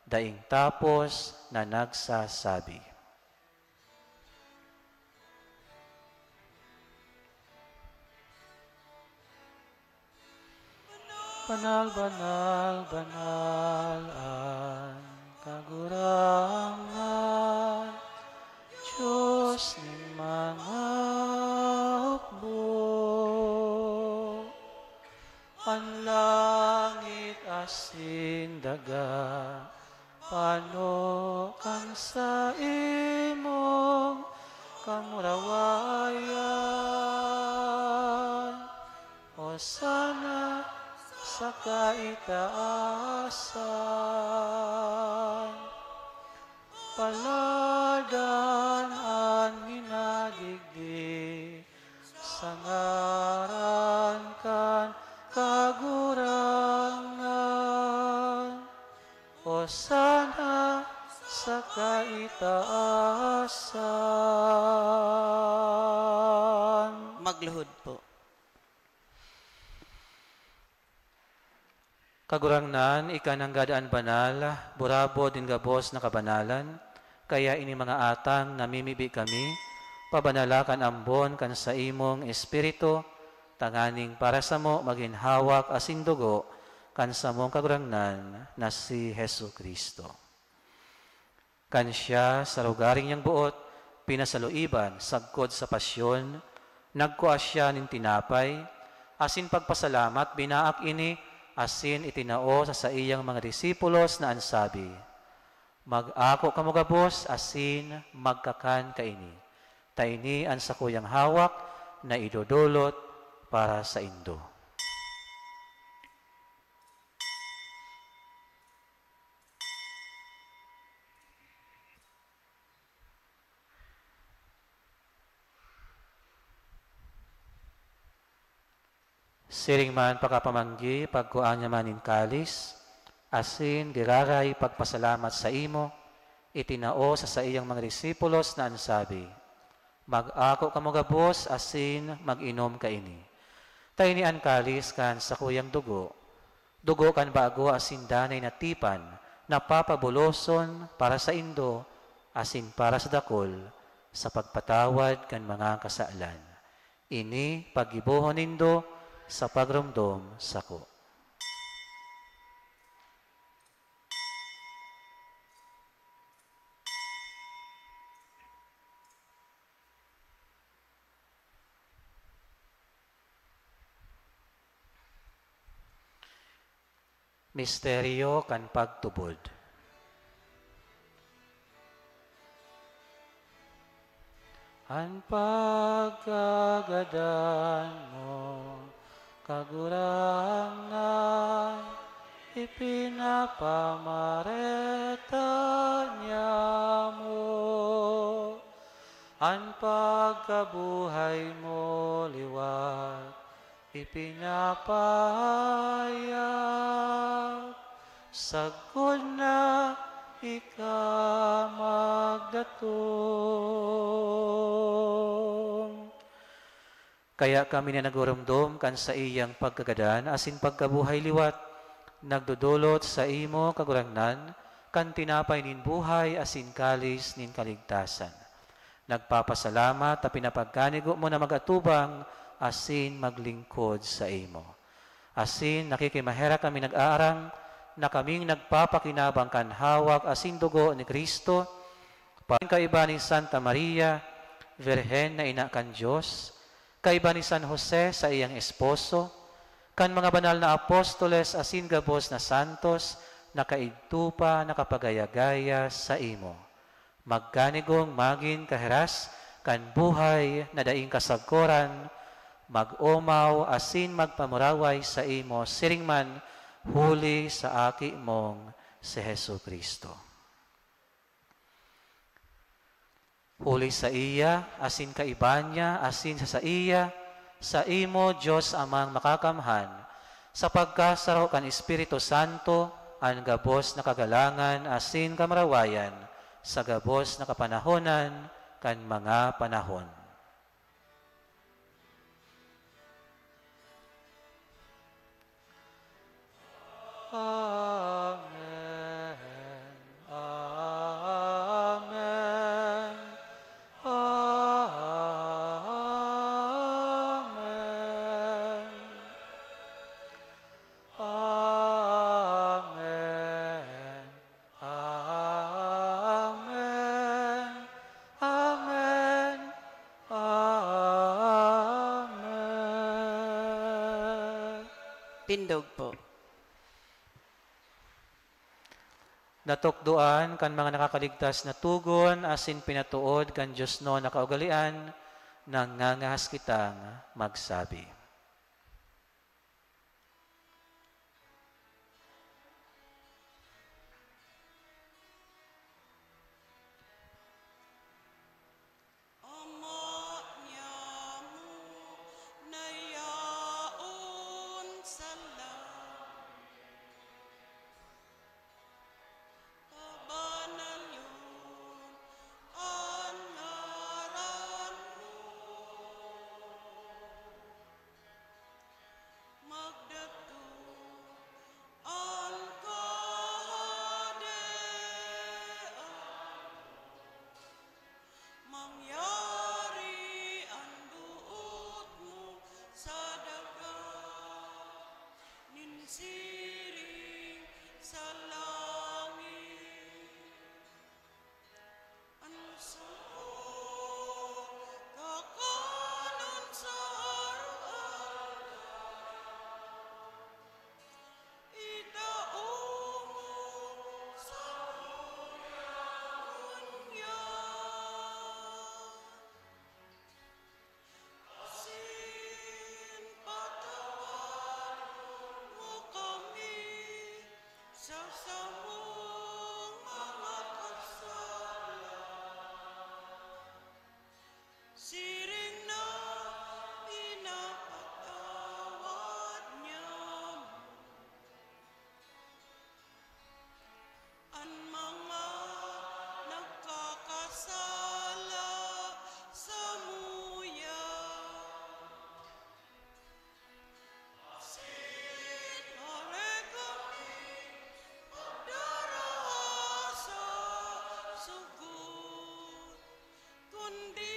daing tapos na nagsasabi. Banal, banal, banal an Kagurangnan, Dios nin mga hukbo. An langit asin daga pano kan saimong kamurawayan. Hosana sa kaitaasan. Paladan an minadigdi sa ngaran kan Kagurangnan. Hosana sa kaitaasan. Magluhod po. Kagurangnan, ika nanggad an banal, burabod nin gabos na kabanalan, kaya ini mga atang namimibi kami, pabanala kan ambon kan saimong Espiritu, tanganing para samo magin hawak asin dugo kan samong Kagurangnan na si Jesu-Cristo. Kan siya, sa lugaring niyang boot, pinasaluiban sagkod sa pasyon, nagkua siya nin tinapay, asin pagpasalamat, binaak ini, asin itinao sa saiyang mga disipulos na an sabi, "Mag-ako kamo gabos asin magkakan kaini, ta ini an sakuyang hawak na idodolot para saindo." Siring man pakapamanggi, pagkua niya man nin kalis, asin giraray pagpasalamat saimo, itinao sa saiyang mga disipulos na an sabi, "Mag-ako kamo gabos asin mag-inom kaini. Ta ini an kalis kan sakuyang dugo, dugo kan bago asin danay na tipan na papabuloson para saindo asin para sa dakul sa pagpatawad kan mga kasalan. Ini paggibohon nindo sa pagromdom sako." Misteryo kan pagtubod. An pagkagadan mo, Kagurangnan, ipinapamareta niamo. An pagkabuhay mo liwat ipinapahayag, sagkod na ika magdatong. Kaya kami na nagurumdom kan saiyang pagkagadan asin pagkabuhay liwat, nagdodolot saimo, Kagurangnan, kan tinapay nin buhay asin kalis nin kaligtasan. Nagpapasalamat ta pinapagkanigo mo na mag-atubang asin maglingkod saimo. Asin nakikimaherak kami nag-aarang na kaming nagpapakinabang kan hawak asin dugo ni Cristo, pagkaiba ni Santa Maria, Birhen na Ina kan Dios, kaiba ni San Jose, saiyang esposo, kan mga banal na apostoles asin gabos na santos na kaidto pa nakapagaya-gaya saimo. Magkanigong magin kahiras kan buhay na daing kasagkoran, mag-omaw asin magpamuraway saimo siring man huli sa Aki mong si Jesu-Cristo. Huli saiya, asin kaiba niya, asin sa saiya, saimo, Dios Amang Makakamhan, sa pagkasaro kan Espiritu Santo, an gabos na kagalangan asin kamurawayan sa gabos na kapanahonan kan mga panahon. Amen. Amen. Amen. Amen. Amen. Amen. Amen. Tindog po. Natukdoan kan mga nakakaligtas na togon asin pinatood kan diosnon na kaugalean, nangangahas kitang magsabi. Ama niamo na yaon sa langit, pabanalon an ngaran mo. Magdatong an kahadean, mangyari an boot mo sa daga nin siring sa langit. An samong kakanon sa araw-araw, itao mo sainda ngunyan. Asin patawaron mo kami sa samong mga kasala, siring na pinapatawad niamo an mga nagkakasala samuya. Asin hare kami pagdara sa sugod, kundi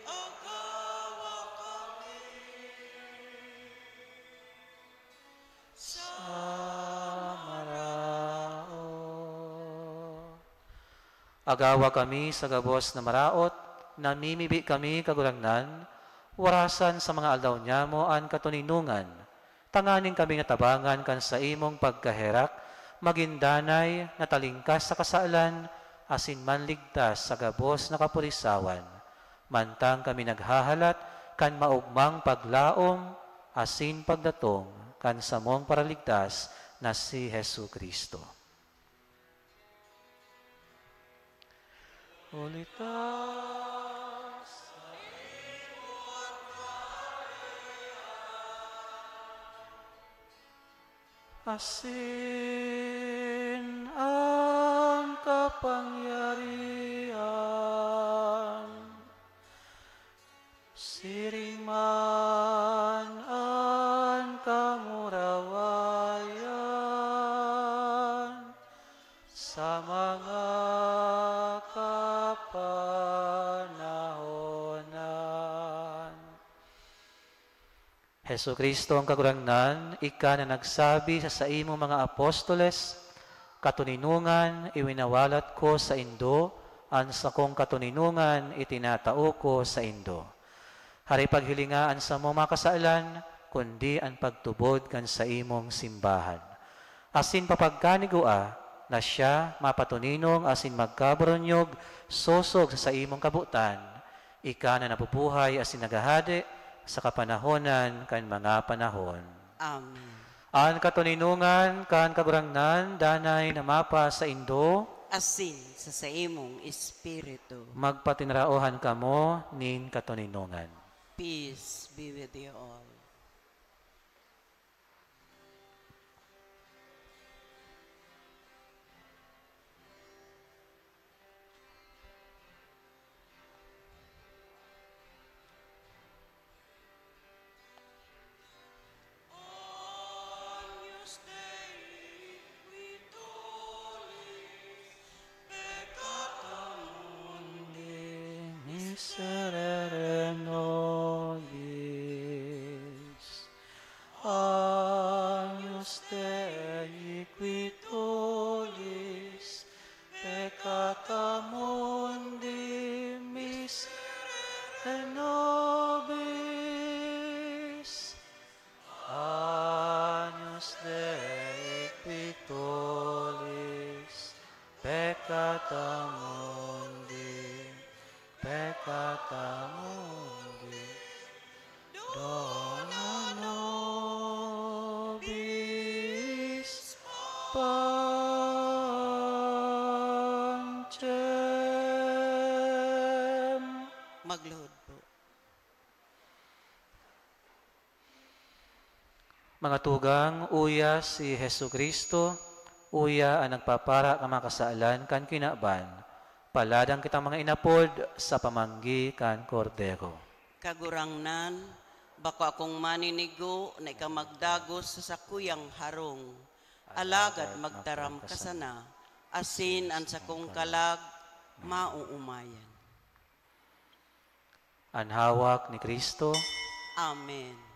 agawa kami sa maraot. Agawa kami sa gabos na maraot, namimibi kami, Kagurangnan, warasan sa mga aldaw niamo an katoninongan, Tanganing kami natabangan kan saimong pagkaherak, magin danay na talingkas sa kasalan, asin manligtas sa gabos na kapurisawan. Mantang kami naghahalat kan maogmang paglaom asin pagdatong kan samong Paraligtas na si Jesu-Cristo. Huli ta sa asin an kapangyarihan, siring man an kamurawayan sa mga kapanahonan. Jesu-Cristo an Kagurangnan, ika na nagsabi sa saimong mga apostoles, "Katoninongan iwinawalat ko saindo, an sakong katoninongan itinatao ko saindo." Hare paghilinga an samong mga kasalan, kundi an pagtubod kan saimong simbahan. Asin papagkanigua na siya mapatoninong asin magkaburunyog sosog sa saimong kabotan, ika na nabubuhay asin naghahade sa kapanahonan kan mga panahon. Amen. An katoninongan kan Kagurangnan danay na mapasaindo. Asin sa saimong espiritu. Magpatinaraohan kamo nin katoninongan. Peace be with you all. Agnus Dei, qui tollis peccata mundi, miserere nobis. Agnus Dei, qui tollis peccata mundi, miserere nobis. Agnus Dei, qui tollis peccata mundi, peccata mundi, dona nobis pancem. Magluhod po. Mga tugang, uya si Jesu-Cristo, uya an nagpapara kan mga kasalan kan kinaban. Paladan kitang mga inapod sa pamanggi kan Kordero. Kagurangnan, bako akong maninigo na ika magdagos sa sakuyang harong, alagad magtaram ka sana, asin an sakong kalag maoomayan. An hawak ni Cristo. Amen.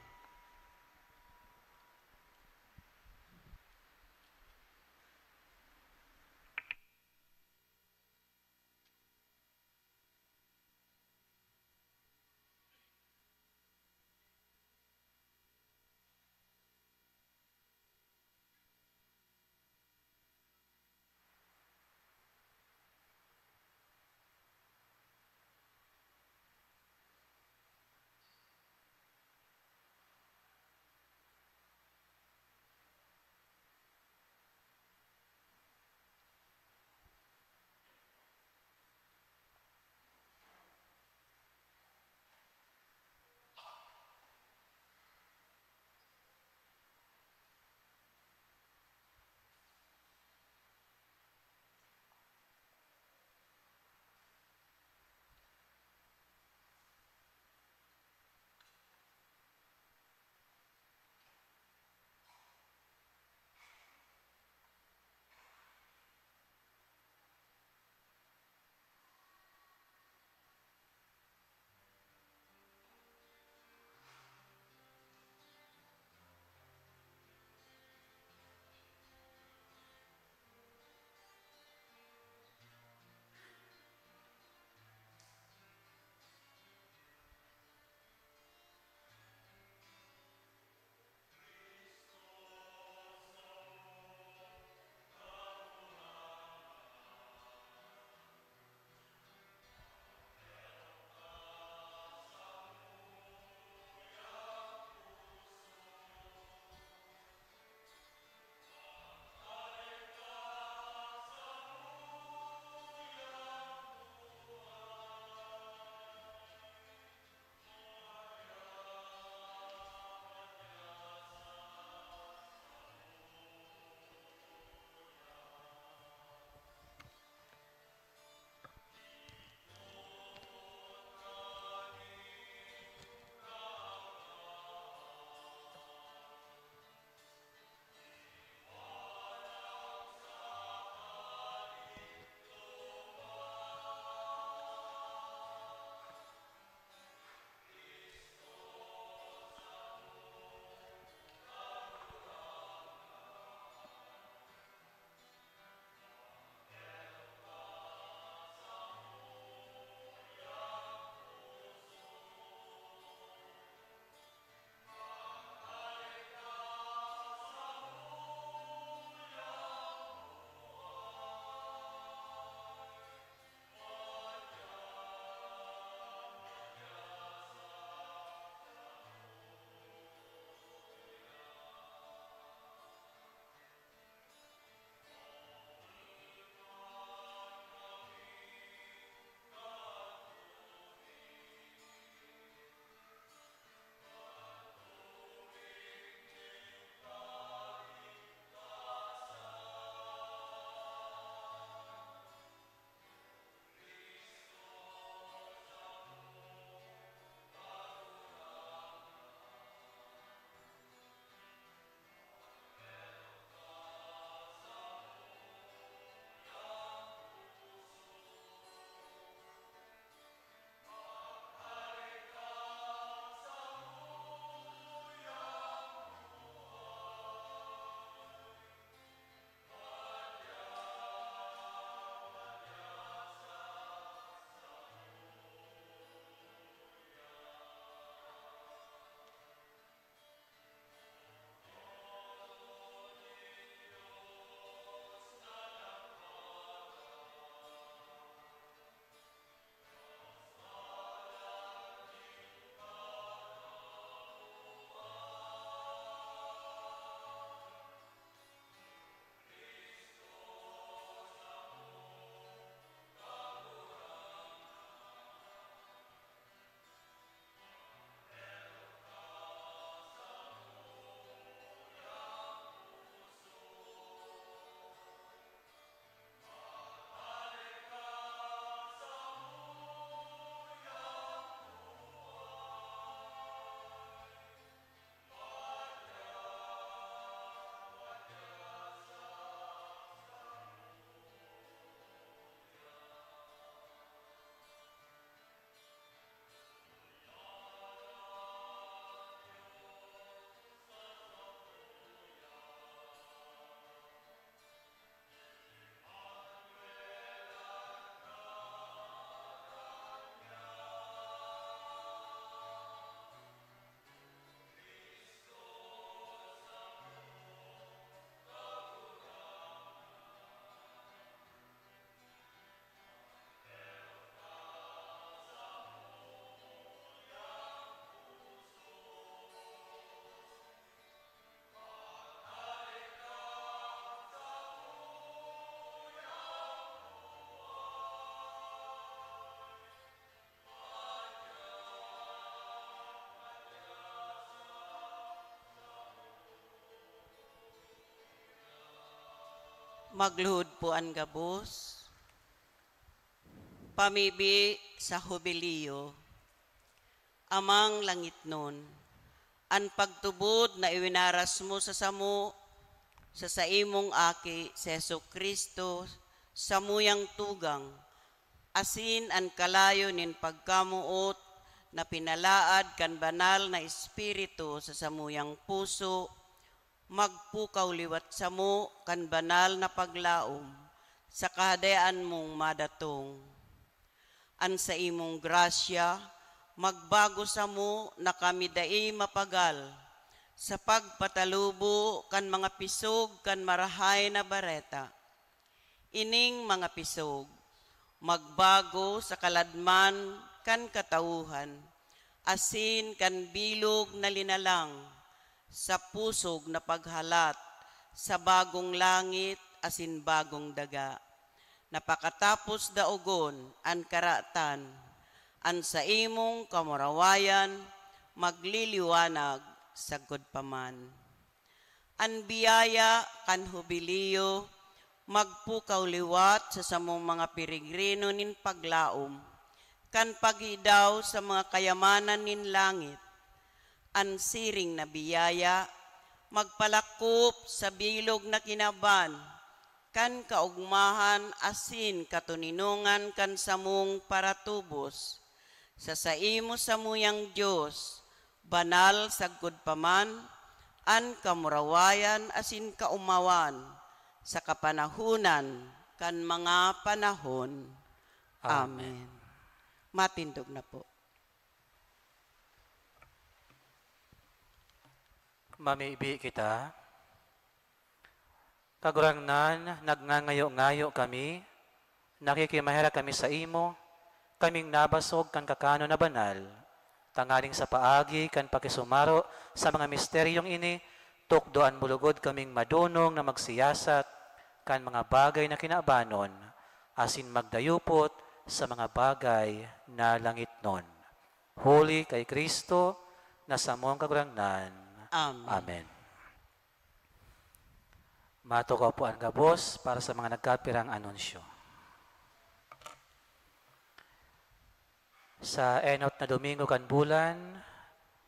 Magluhod po an gabos. Pamibi sa Jubileo. Amang langitnon, an pagtubod na iwinaras mo sa samo, sa saimong Aki, si Jesu-Cristo, samuyang tugang, asin an kalayo nin pagkamoot na pinalaad kan Banal na Espiritu sa samuyang puso, magpukaw liwat samo kan banal na paglaom sa Kahadean mong madatong. An saimong grasya magbago samo na kami dai mapagal sa pagpatalubo kan mga pisog kan Marahay na Bareta. Ining mga pisog magbago sa kaladman kan katawhan, asin kan bilog na linalang sa pusog na paghalat sa bagong langit asin bagong daga, na pakatapos daogon an karatan, an saimong kamurawayan magliliwanag sagkod pa man. An biyaya kan Hubileo magpukaw liwat sa samong mga peregrino nin paglaom kan paghidaw sa mga kayamanan nin langit. An siring na biyaya magpalakop sa bilog na kinaban kan kaogmahan asin katoninongan kan samong paratubos. Sa saimo samuyang Dios, banal sagkod pa man an kamurawayan asin kaomawan sa kapanahonan kan mga panahon. Amen. Amen. Matindog na po. Mamibi kita. Kagurangnan, nagngangayo-ngayo kami, nakikimaherak kami saimo, kaming nabasog kan kakanon na banal, tanganing sa paagi kan pakisumaro sa mga misteryong ini, tukdoan mo lugod kaming madonong na magsiyasat kan mga bagay na kinabanon, asin magdayupot sa mga bagay na langitnon. Huli kay Cristo na samong Kagurangnan. Amen. Amen. Matukaw po an gabos para sa mga nagkapirang anunsyo. Sa enot na domingo kan bulan,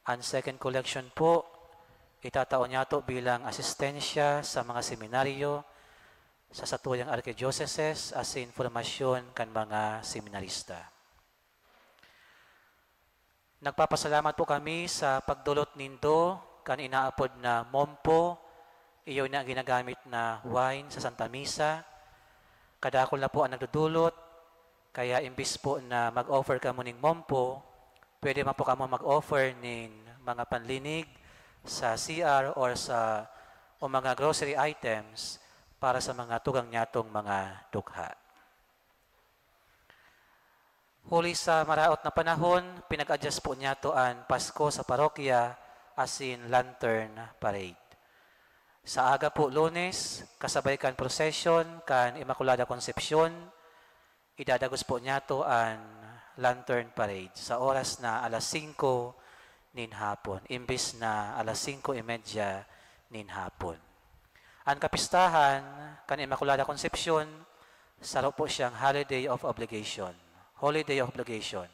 an second collection po, itatao niyato bilang asistensya sa mga seminaryo sa satuyang arkidyoseses asin formasyon kan mga seminarista. Nagpapasalamat po kami sa pagdolot nindo kan inaapod na mompo, iyo na ginagamit na wine sa Santa Misa. Kadakul na po an nagdodolot, kaya imbis po na mag-offer kamo ning mompo, pwede man po kamo mag-offer nin mga panlinig sa C R or sa, o mga grocery items para sa mga tugang nyatong mga dukha. Huli sa maraot na panahon, pinag-adyas po niyato an Pasko sa parokya asin Lantern Parade. Sa aga po, Lunes, kasabay kan prosesyon kan Immaculada Concepcion, idadagos po niyato an Lantern Parade sa oras na alas singko nin hapon, imbis na alas singko y media nin hapon. An kapistahan kan Immaculada Concepcion, saro po siyang holiday of obligation. Holiday of obligation.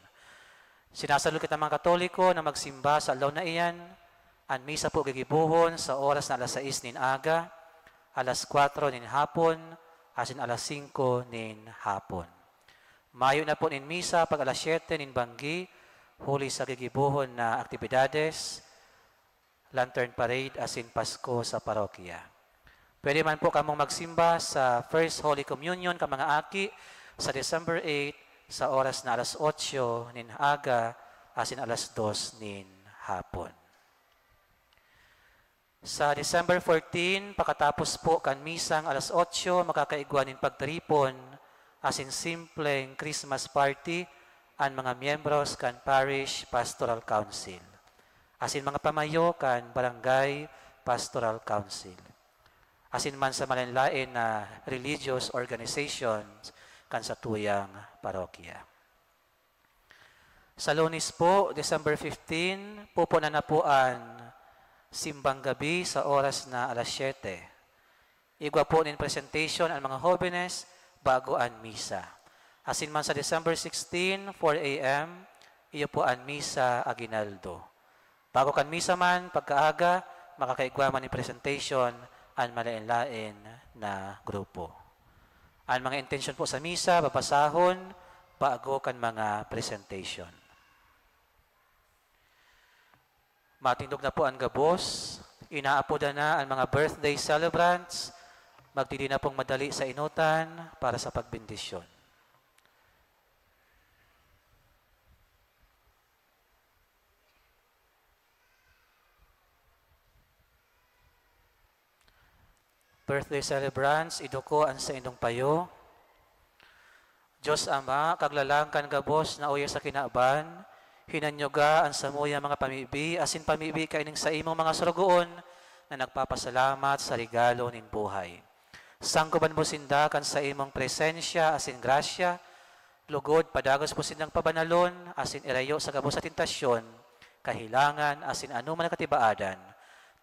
Sinasalud kita, mga Katoliko, na magsimba sa aldaw na iyan. An misa po gigibohon sa oras na alas sais nin aga, alas kwatro nin hapon, asin alas singko nin hapon. Mayo na po nin misa pag alas siyete nin banggi, huli sa gigibohon na aktibidades, Lantern Parade asin Pasko sa parokya. Pwede man po kamong magsimba sa First Holy Communion kan mga aki sa December eight, sa oras na alas otso nin aga asin alas dos nin hapon. Sa December fourteen, pakatapos po kan misang alas otso, makakaigwa nin pagtiripon asin simpleng Christmas party an mga miyembros kan Parish Pastoral Council asin mga pamayo kan Barangay Pastoral Council asin man sa malaen-laen na religious organizations kan satuyang parokya. Sa Lunes po, December fifteen, pupunan na po an simbang gabi sa oras na alas siyete. Igwa po nin presentation an mga hobenes bago an misa. Asin man sa December sixteen, four a m, iyo po an misa aguinaldo. Bago kan misa man, pagkaaga, makakaigwa man nin presentation an malaen-laen na grupo. An mga intensyon po sa misa, babasahon bago kan mga presentation. Matindog na po an gabos. Inaapodan na an mga birthday celebrants. Magdidi na pong madali sa enotan para sa pagbendisyon. Birthday celebrants, iduko an saindong payo. Dios Ama, Kaglalang kan gabos na uya sa kinaban, hinanyuga an samuyang mga pamibi asin pamibi kaining saimong mga sorogoon na nagpapasalamat sa regalo nin buhay. Sangkoban mo sinda kan saimong presensya asin grasya, lugod padagos mo sindang pabanalon asin irayo sa gabos na tentasyon, kahilangan asin anoman na katibaadan,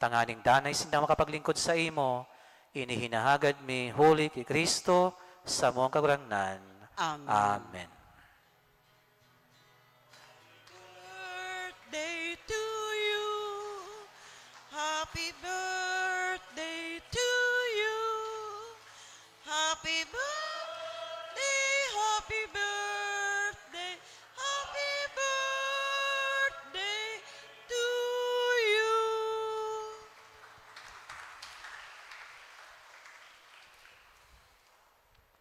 tanganing danay sindang makapaglingkod saimo. Ini hinahagad mi huli ki Cristo, samong Kagurangnan. Amen. Amen. Birthday to you. Happy birthday to you. Happy birthday, happy birthday, happy birthday to you.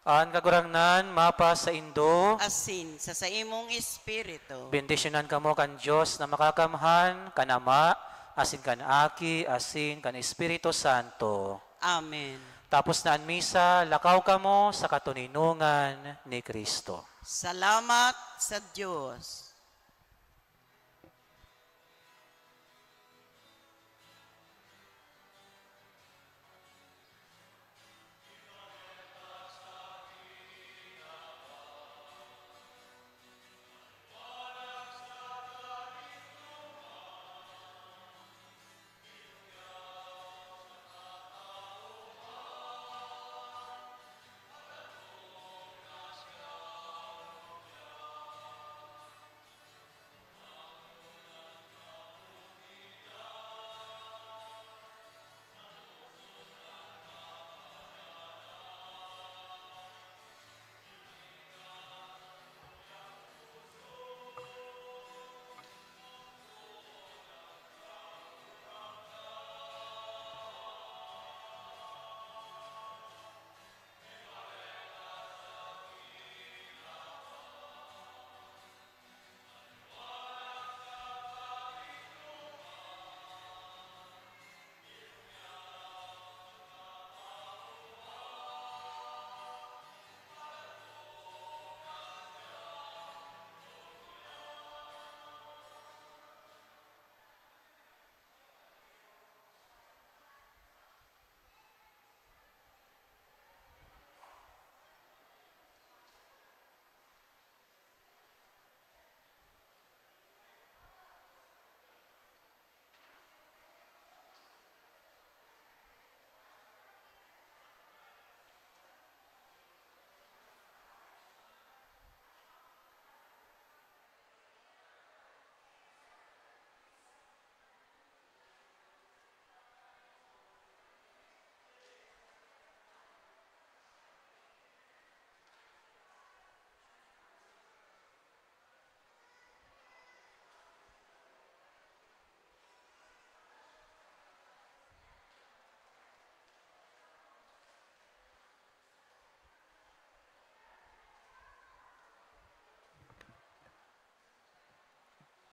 An Kagurangnan mapa saindo. Asin sa saimong espiritu. Bendisyonan kamo kan Dios na Makakamhan, kan Ama, asin kan Aki, asin kan Espiritu Santo. Amen. Tapos na an misa, lakaw kamo sa katoninongan ni Cristo. Salamat sa Dios.